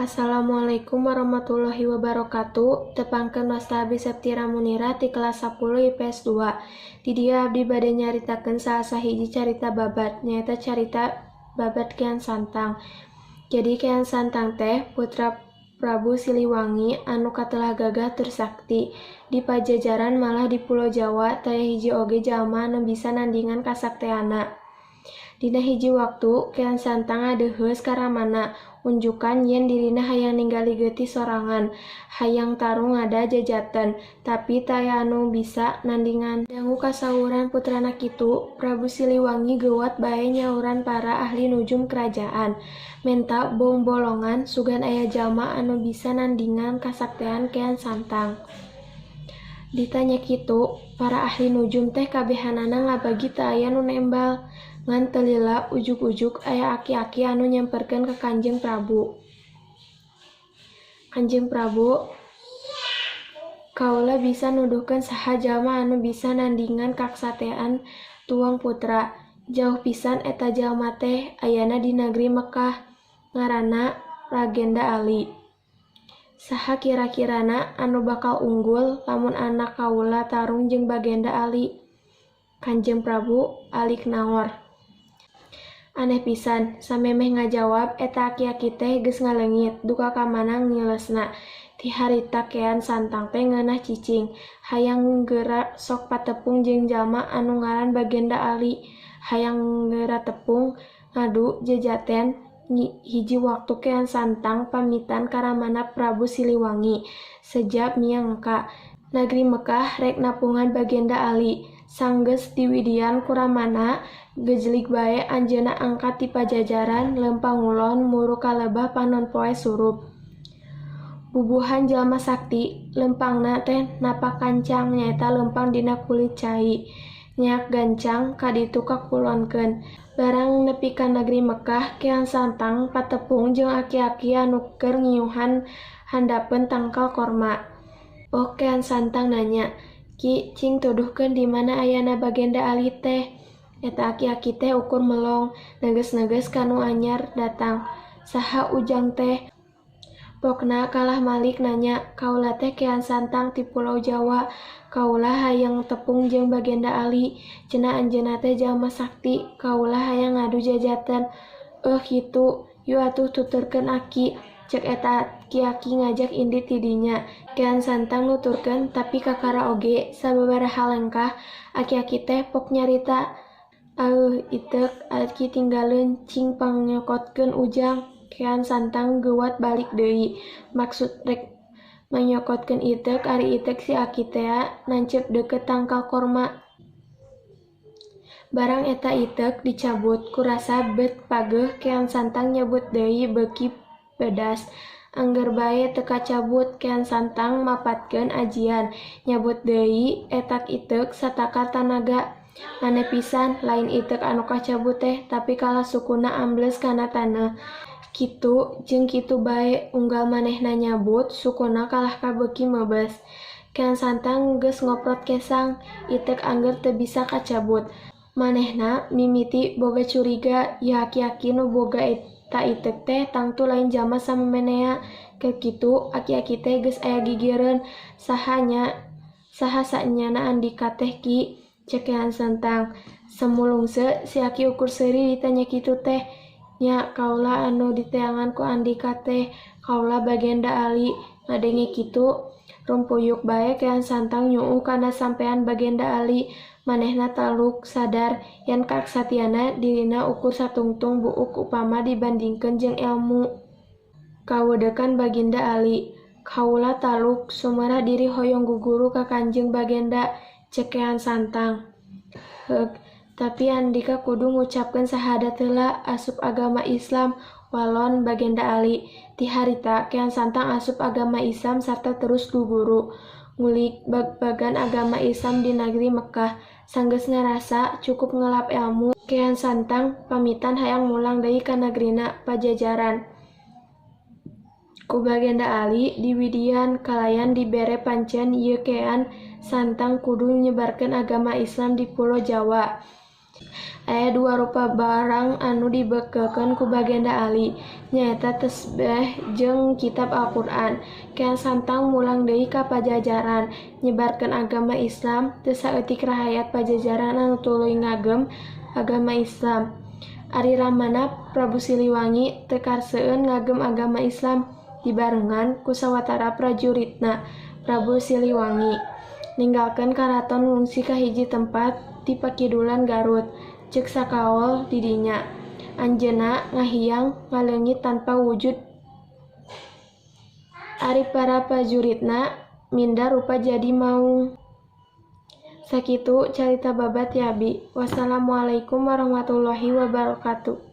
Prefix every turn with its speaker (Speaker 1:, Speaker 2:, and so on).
Speaker 1: Assalamualaikum warahmatullahi wabarakatuh. Tepangkeun wasta abdi Septira Munira ti kelas 10 IPS 2. Di dieu abdi bade nyaritakeun salah sahiji carita babad, nyaeta carita babad Kian Santang. Jadi Kian Santang teh putra Prabu Siliwangi anu katelah gagah tur sakti. Di Pajajaran malah di Pulo Jawa taya hiji oge jalma anu bisa nandingan kasakteanna. Dina hiji waktu Kian Santang ngadeuheus ka ramana, unjukan yen dirina hayang ninggali geuti sorangan, hayang tarung ngada jajaten, tapi taya anu bisa nandingan. Dangu kasauran putrana kitu, Prabu Siliwangi geuwat bae nyauran para ahli nujum kerajaan, menta bongbolongan sugan aya jalma anu bisa nandingan kasaktean Kian Santang. Ditanya kitu, para ahli nujum teh kabehanana ngabagi teu aya nu nembal. Ngan teu lila ujug-ujug aya aki-aki anu nyamperkeun ka Kanjeng Prabu. Kanjeng Prabu, kaula bisa nuduhkeun saha jalma anu bisa nandingan kasaktean tuang putra. Jauh pisan eta jalma teh ayana di nagri Mekkah, ngaranna Ragenda Ali. Saha kira-kirana anu bakal unggul lamun anak kaula tarung jeung Bagenda Ali? Kanjeng Prabu alik naor. Aneh pisan, samemeh ngajawab eta aki-aki teh geus ngaleungit, duka ka mana ngilesna. Ti harita Kean Santang teh ngeunah cicing, hayang geura sok patepung jeung jalma anu ngaran Bagenda Ali, hayang geura tepung ngadu jajaten. Hiji waktu Kean Santang pamitan ka ramana Prabu Siliwangi, sejab miang ka nagri Mekkah rek napungan Bagenda Ali. Sanggeus diwidian ku ramana, gejlig bae anjeunna angkat ti Pajajaran leumpang ngulon muru ka lebah panon poe surup. Bubuhan jalma sakti, leumpangna teh napak kancang nyaeta leumpang dina kulit cai, nyaak gancang ka ditu kakulonkeun. Barang nepi ka nagri Mekkah, Kian Santang patepung jeung aki-aki anu keur ngiuhan handapeun tangkal korma. Oh, Kian Santang nanya, "Ki, cing tuduhkeun di mana ayana Bagenda Ali teh?" Eta aki-aki teh ukur melong, neges-neges ka nu anyar datang. "Saha ujang teh?" Pokna kalah malik nanya, "Kaula teh Kian Santang ti Pulau Jawa, kaula hayang tepung jeung Bagenda Ali. Cenah anjeunna teh jalma sakti, kaula hayang ngadu jajaten." "Euh kitu, yu atuh tuturkeun aki." Cek eta aki-aki ngajak indit ti dinya. Kian Santang nuturkeun tapi kakara oge sababaraha lengkah aki-aki teh pok nyarita, "Auh iteuk aki tinggaleun, cing pangyokotkeun ujang." Kian Santang geuwat balik deui, maksud rek manyokotkeun iteuk ari iteuk si aki tea nancep deukeut tangkal korma. Barang eta iteuk dicabut, kurasa bet pageuh Kian Santang nyebut deui beuki pedas. Angger bae teu kacabut, Kian Santang mapatkeun ajian, nyabut deui etak iteuk satakar tanaga. Aneh pisan, lain iteuk anu kacabut teh, tapi kalah sukuna ambles kana taneuh. Kitu jeung kitu bae unggal manehna nyabut, sukuna kalah kabeuki meubes. Kian Santang geus ngoprot kesang, iteuk angger teu bisa kacabut. Manehna mimiti boga curiga, ieu aki-aki nu boga eta iteuk teh tangtu lain jalma samemehna. Keur kitu aki-aki teh geus aya gigireun, "Saha nya, saha saenyana andika teh ki?" Cek Kian Santang. Semulungse si aki ukur seuri ditanya kitu teh. "Nya, kaula anu diteangan ku andika teh, kaula Bagenda Ali." Ngadenge kitu, rumpuyuk bae Kian Santang nyuuh kana sampean Bagenda Ali. Manehna taluk sadar yen kaksatianna dirina ukur satungtung buuk upama dibandingkeun jeung elmu kaweudekan Baginda Ali. "Kaula taluk sumerah diri hoyong guguru ka Kanjeng Bagenda," cek Kian Santang. "Heug, tapi andika kudu ngucapkeun sahadat heula asup agama Islam," walon Bagenda Ali. Ti harita Kian Santang asup agama Islam sarta terus guguru ngulik bagbagan agama Islam di nagri Mekkah. Sanggeus ngarasa cukup ngelap elmu, Kian Santang pamitan hayang mulang deui ka nagrina Pajajaran. Ku Bagenda Ali diwidian kalayan dibere pancen ieu Kean Santang kudu nyebarkeun agama Islam di Pulo Jawa. Aya dua rupa barang anu dibekelkeun ku Bagenda Ali, nyaeta tesbeh jeung kitab Al-Qur'an. Kian Santang mulang deui ka Pajajaran, nyebarkeun agama Islam, teu saeutik rahayat Pajajaran anu tuluy ngagem agama Islam. Ari ramana Prabu Siliwangi teu karseun ngagem agama Islam, dibarengan ku sawatara prajuritna. Prabu Siliwangi ninggalkeun karaton ngungsi ka hiji tempat di pakidulan Garut. Ceuk sakaol di dinya, anjeunna ngahiyang ngaleungit tanpa wujud ari para prajuritna minda rupa jadi maung. Sakitu carita babad ti abi. Wassalamualaikum warahmatullahi wabarakatuh.